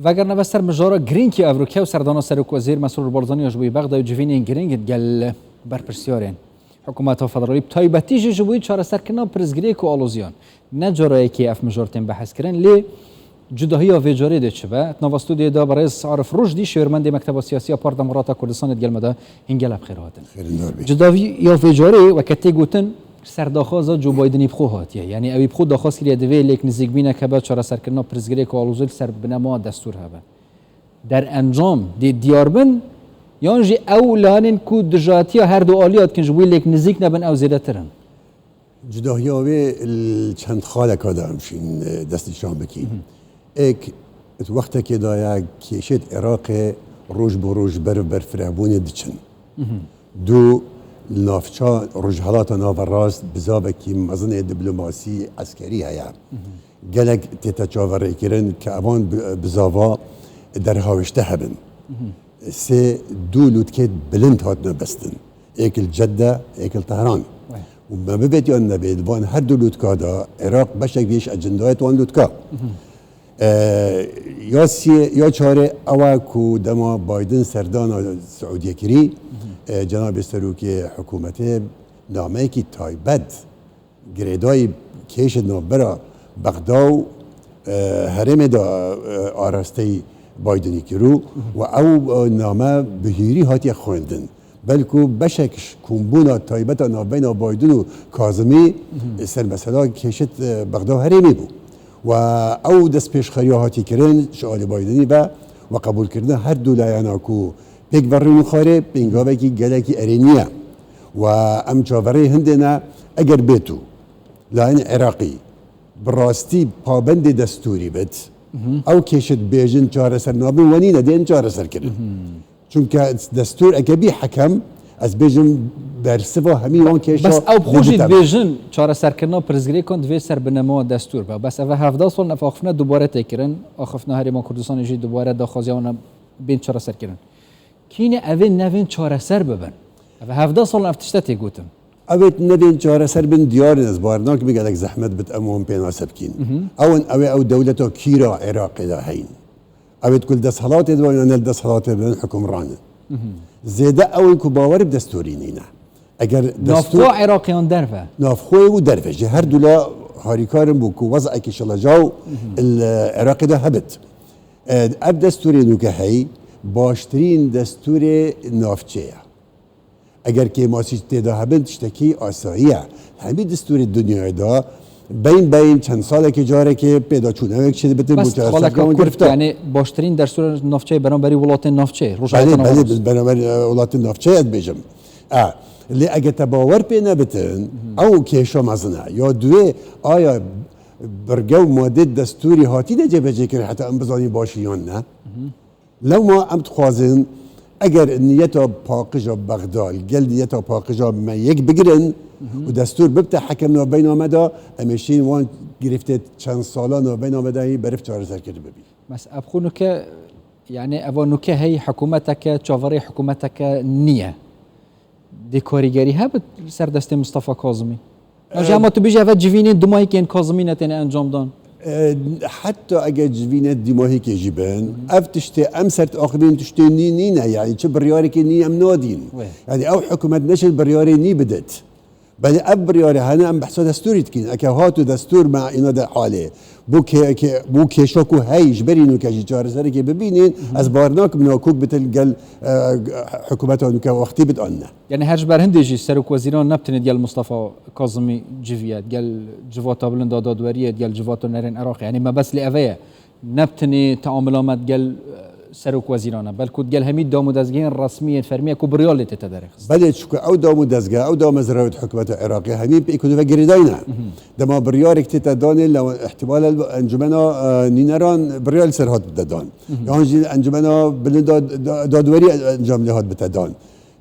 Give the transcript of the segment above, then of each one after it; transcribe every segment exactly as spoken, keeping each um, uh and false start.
Vegerine ve ser mijara girîng ya evroke û serdana Serokwezîr Mesrûr Barzanî ya ji bo yî bexda û civînên girîng gel berpirsiyarên hikûmeta federalî, bi taybetî jî ji bo yî çareserkirina pirsgirêk û aloziyan. Ne cara yekê ev mijar tên behs kirin, lê cudahiya vê carê dê çi be? Di nava stûdyoyê de berêz Arif Rojî, şêwirmendê Mekteba Siyasî ya Parti Demokrata Kurdistanê, digel me de. Hingel ev xêr hatin. Xêrindar bî. Cudahiya vê carê, weke tê gotin, ser daxwaza Joe Bidenî bi xwe hatiye. Yanî ew ê bi xwe daxwaz kiriye, divê lêk nizîkbînek hebe çareserkirina pirsgirêk û alozî li ser binema destûr hebe. Derencam dê diyar bin, yan jî ew lanên ku dijatiya her du aliya dikin ji bo lêk nizîk nebin, ew zêdetir in? Cudahiya wê li çend xaleka de em şîn, e, destnîşan bikîn. Mhm. Êk, di wextekê de ye kêşêt Iraqê roj bi roj ber bi berfirehbûnê diçin. Mhm. Du, li navça Rojhelata Naverast bizavekî mezinê diplomasî eskerî heye. Mhm. Gelek tête çaverêkirin ke evan bi-, bizava derhawişte hebin. Mhm. Sê, du lûtkê bilind hatine bestin. Êk li Cedde, êk li Tehran. Weh. Û me bibêt yan nebêt, van her du lûtka de Iraq beşek vê ji ecendayê wan lûtka. Mhm. E, ya siyê, ya çarê ew e ku dema Biden serdana Siûdiyê kirî, mhm, e, cenabê serokê hikûmetê nameyekî taybet girêdayî kêşê navbera Bexda û, e, herêmê de, e, arasteyî Bidenî kirû, mhm, û ew, e, name bi hîrî hatiye xwendin. Belku beşek ji kombûna taybet a navbeyna Biden û Kazimî, mhm, ser mesela kêşêt, e, Bexda û herêmê bû. Û ew destpêşxeriya hatî kirin ji alî Bidenî ve, û qebûlkirina her du layena ku pêk ve rûnixwarê pêngavekî gelekî erênî ye. Û em çaverê hindê ne, eger bêt û layên Iraqî bi rastî pabendê destûrî bit, mhm, ew kêşêt bêjin çareser nabin, wenî ne, dên çareser kirin. Mhm. Çunke destûr eke bî hekem, ez bêjim bersiva hemî wan kêşa. Bes ew bi xwe jî dibîtin. Dibêjin çareserkirina pirsgirêkan divê ser binema destûr be. Bes ev hevdeh sal ev axiftina dubare tê kirin, axiftina Herêma Kurdistanê jî dubare daxwaziya wan bên çareserkirin. Kî ne evên nevên çareser bibin? Ev hevdeh sal ev tişte tê gotin. Ew ê nevên çareser bin diyar in, ez bawer nakim gelek zehmet bit em wan pênase bikîn. Mhm. Ew in, ew ê ew dewleta kîra Iraqê de heyin. Ew ê ku li desthilatê de bin, ne li desthilatê bin, hukimran in. Mhm. Zêde ew ê ku bawer bi destûrî nîne. Eger destûr Navxwe Iraqê yan derve? Navxwe û derve. Ji her du la harîkar in bû ku wez'ekî şelecaw, mhm, li Iraqê de hebit. E, ev destûrê nûke hey, baştirîn destûrê navçê ye. Eger kêmasî tê de hebin, tiştekî asayî ye. Hemî destûrê dinyayê de beyn beyn çend salekê carekê pêdaçûnewek çêdibitin. Bes bo çareserkirina xaleka wan kurt, giriftan. Yanî baştirîn destûra navçeyê beramberî welatên navçeyê, Rojhilata Belê, belê, Naverast. Beramberî, e, welatên navçeyê ez dibêjim. E, lê eger te bawer pê nebitin, mhm, ew kêşa mezin e. Ya duê, aya birge û madê destûrî hatîne cêbecêkirin heta em bizanîn baş in yan ne? Mhm. Lewma em dixwazin, eger niyeta paqij a Bexda li gel niyeta paqij a me yek bigirin, mhm, û destûr bibte hekem navbeyna me de, em ê şîn wan girîftê çend sala navbeyna me de hî berif çareserkirin bibî. Bes ev xwe nuke, yanî eva nuke hey hikûmeteke, çaverê hikûmeteke niye. Dê karîgerî hebe li ser destê Mistefa Kazimî? Em, ji hema tu bêjî, ev civînên dimahîkên Kazimî ne têne encamdan. E, heta eger civînê dimahîkê jî bin, ev tiştê em ser axivîn tiştê nî nîne, yanî çi biryarekê nî em nadîn. Wê. Yanî ew hikûmet neşir biryarê nî bidit. Belê ev biryarê hene em behsa destûrî dikin. Eke hat û destûr me îna de halê. Bû kê-, kê-, bû kêşa ku hey ji berî nûke jî çareserekê bibînin, mhm, ez bawer nakim nakok bitin gel, e, hikûmeta nûke wextî bit an ne. Yanî her ji ber hindê jî serokwezîran ne bi tenê digel Mistefa Kazimî civiye, digel civata bilind a dadweriyê, digel civata nerên Iraqê. Yanî mebest lê eve ye. Ne bi tenê teamula me digel, e, serokwezîran e, belku digel hemî dam û dezgehên resmî yên fermî ye ku biryar lê tête derêxist. Belê, çunku ew dam û dezgeh, ew damezrayê di hikûmeta Iraqê hemî pêk û ve girêdayî ne. Mhm. Dema biryarek tête danê, lew ihtimal e encûmena, e, nûneran biryar li ser hat bide dan. Mhm. Yan jî encûmena bilind a da-, dadwerî encam lê hat bite dan.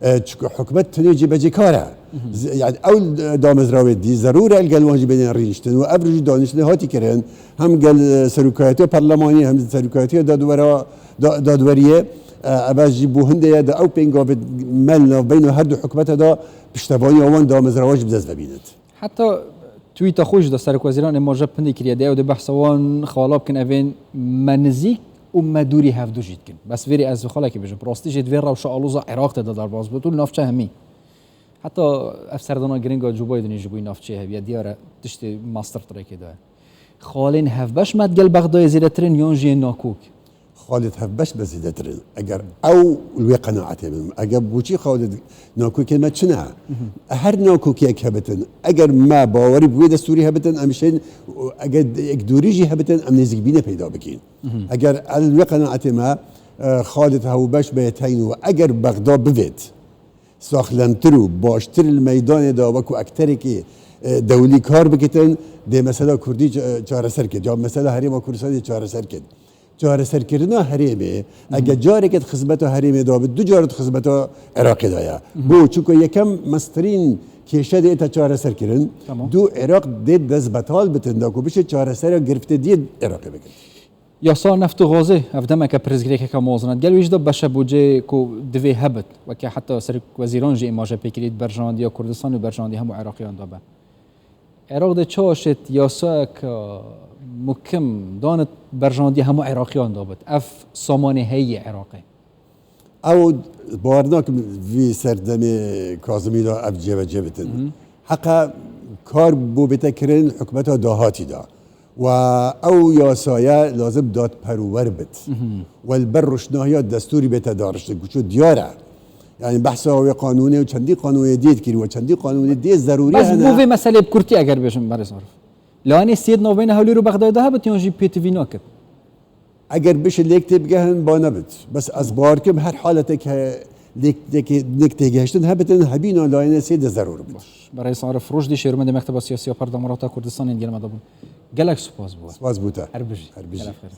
E, çunku hikûmet tenê cêbecêkar e. Mhm. Z-, yani ew damezra wê dî zerûr e, li gel wan jî bênên rîniştin û ev rojî daniştinê hatî kirin. Hem gel, e, serokayetiya perlemanî, hem serokayetiya dadwera-, da-, dadweriyê, e, ev jî bû hindê ye de ew pêngavê me li navbeyna her du hikûmeta de piştevaniya wan damezra wan jî bi dest ve bînit. Heta tweeta xwe jî de serokwezîran ê Marja Pindî kiriye, de ew dê behsa wan xala bikin, evên me nizîk û me dûrî hevdu jî dikin. Bes vêrê ez xalekî bêjim, bi rastî jî di vê rewşa aloza Iraq de de derbas bû, tu li navçe hemî. Heta ev serdana giringa Joe Bidenê ji bo navçeyê hebiye, diyar e tiştê master trackê de ye. Xalên hevbeş me digel Bexdayê zêdetir in yan jî yê nakok? Xalên hevbeş me zêdetir in. Eger ew li wê qenaetê bin, eger boçî xalên nakokên me çi ne? Her nakokiyek hebitin. Eger me bawerî bi wê destûrî hebitin, em şên, eger yek dûrî jî hebitin, em nêzîkbînê peyda bikin. Eger ez li wê qenaetê me, e, xalên hevbeş me yê teyn û eger Bexda bivêt, saxlemtir û baştir li meydanê de wekû ekterekî, e, dewlî kar bikitin, dê mesela Kurdî ça-, çareser kit, ya mesela Herêma Kurdistanê çareser kit. Çareserkirina herêmê, eger careke di xizmeta herêmê de bit, du car di xizmeta Iraqê de ye. Bo, çunku yekem mestirîn kêşe dê te çareser kirin. Tamam. Du Iraq dê destbetal bitin da ku bişê çaresera girftê diyê Iraqê bikin. Yasa neft û gazê, ev demeke pirsgirêkeke mezin e. Gel wî jî de beşe bûcê ku divê hebit. Weke heta Serok Wezîran jî îmaje pê kirî di berjewendiya Kurdistan û berjewendiya hemû Iraqiyan de be. Iraq de çawa şêt yasayeke mukim danit berjewendiya hemû Iraqiyan de bit. Ev samanê heyî yê Iraqê. Ew bawer nakim vî serdemê Kazimî de ev cêvecê bitin. Heqa kar bo bête kirin hikûmeta dahatî de. Wa ew yasaye lazim dadperwer bit. Wa li ber roşnahiya destûrî bête dariştin. Ku ço diyar e. Yani behsa wê qanûnê û çendî qanûnê dê dikir, we çendî qanûnê dê zerûrî hene. Ez bo vê meselê bi kurtî eger bêjim, berêz Arif. Layanê sêd navbeyna Hewlêr û Bexdayê de hebit yan jî pêtivî nakit? Eger bişe lêk tê bigehin, ba nebit. Bes ez bawer kim her haletek he lêk, lêkê, lêk têgehiştin hebitin, hebîna layene sê de zerûr bit. Baş. Berêz Arif Rojdi, şêrmendê Mekteba Siyasiya Parda Demokrata Kurdistanê digel me de bûn. Gelek spas bo we. Spas bo te. Her bijî. Her bijî. Gelek xêr.